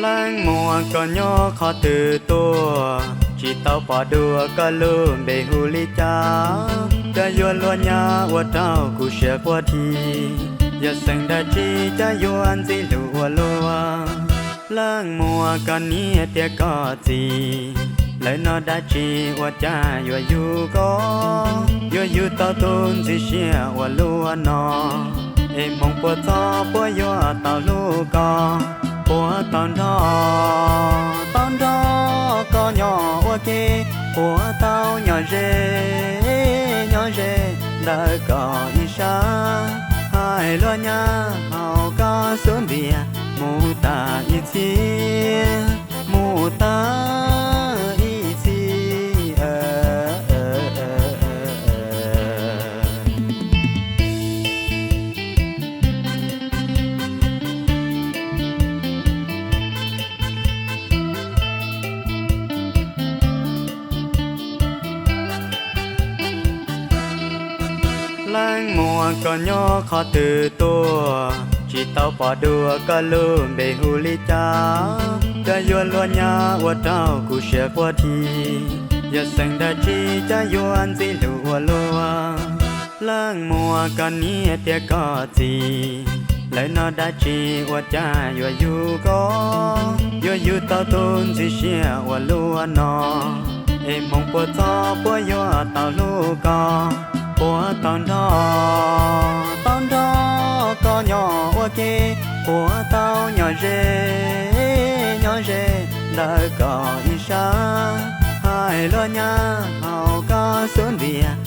Leej muam koj nyob qhov twg tuaj, tsis tau pom dua koj lub npe hu li cas. Koj yuav luag nyab ua rau kuv siab quaj dhi, yog xeem dab tsi coj yuav ntxim hlub ua luaj. Leej muam koj niam thiab koj txiv, lawv noj dab tsi ua cas yuav yug koj, yuav yug tau tus ntxim siab ua luaj no. Es hmoov puas txog puas yuav tau hlub koj, puas tau nrog, tau nrog koj nyob ua ke, puas tau nyob ze, nyob ze ntawm koj ib sab. Hais luag nyab hauv koj xub ntiag, mus tas ib txhis, mus tas ib txhis. Leej muam koj nyob qhov twg tuaj, tsis tau pom dua koj lub npe hu li cas. Koj yuav luag nyab ua rau kuv siab quaj dhi, yog xeem dab tsi coj yuav ntxim hlub ua luaj. Leej muam koj niam thiab koj txiv, lawv noj dab tsi ua cas yuav yug koj, yuav yug tau tus ntxim siab ua luaj no. Es hmoov puas txog puas yuav tau hlub koj, puas tau nrog, tau nrog koj nyob ua ke, puas tau nyob ze, nyob ze ntawm koj ib sab. Hais luag nyab hauv koj xub ntiag,